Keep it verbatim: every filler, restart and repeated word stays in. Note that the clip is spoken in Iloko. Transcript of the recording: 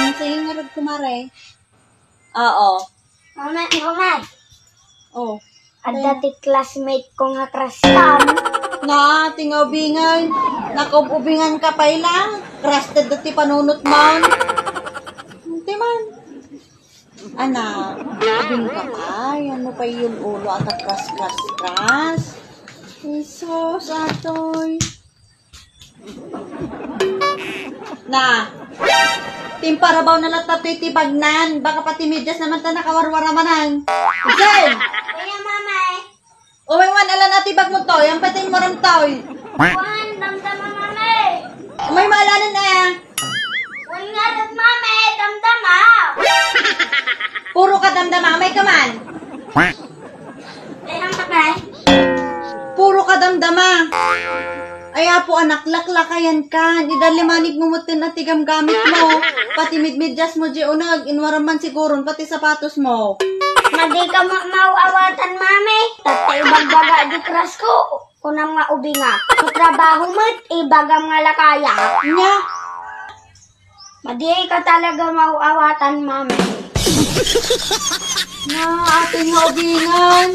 Sige, ngarud, kumare. Oo. Mama, mama. Oh. Adda ti classmate ko nga crush kan. Na, ti nga ubingay. Nakaub-ubingan ka pay la. Crush ti panunot man. Ti man. Anak, ubing ka pay. Ano pa yun ulo at crush, crush, crush? Jesus, atoy. Na. Timparabaw na latta toy ti bagnan. Baka pati medyas naman ta nakawarwara manan. Jen! Kuya, mamay. Umay man, ala na ti bagmo toy. Ang patin mo ram toy. Kuan, damdama, mamay. Umay maalanan, eh. Kuan nga rin, mamay. Damdama. Puro ka damdama. Umay ka man. Kaya, mamay. Puro ka damdama. Ay, apo anak, laklakayan ka. Ida limanig mo mutin at ti gamgamit mo. Pati midmedyas mo, di unag. Inwaram man siguro, pati sapatos mo. Madi ka ma-, mauawatan, mami. Tatta ibagbaga di crush ko. Kunam nga ubinga. Katrabaho met, ibagam nga lakaya. Nya? Madi ka talaga mauawatan, mami. Na, atin nga ubingan.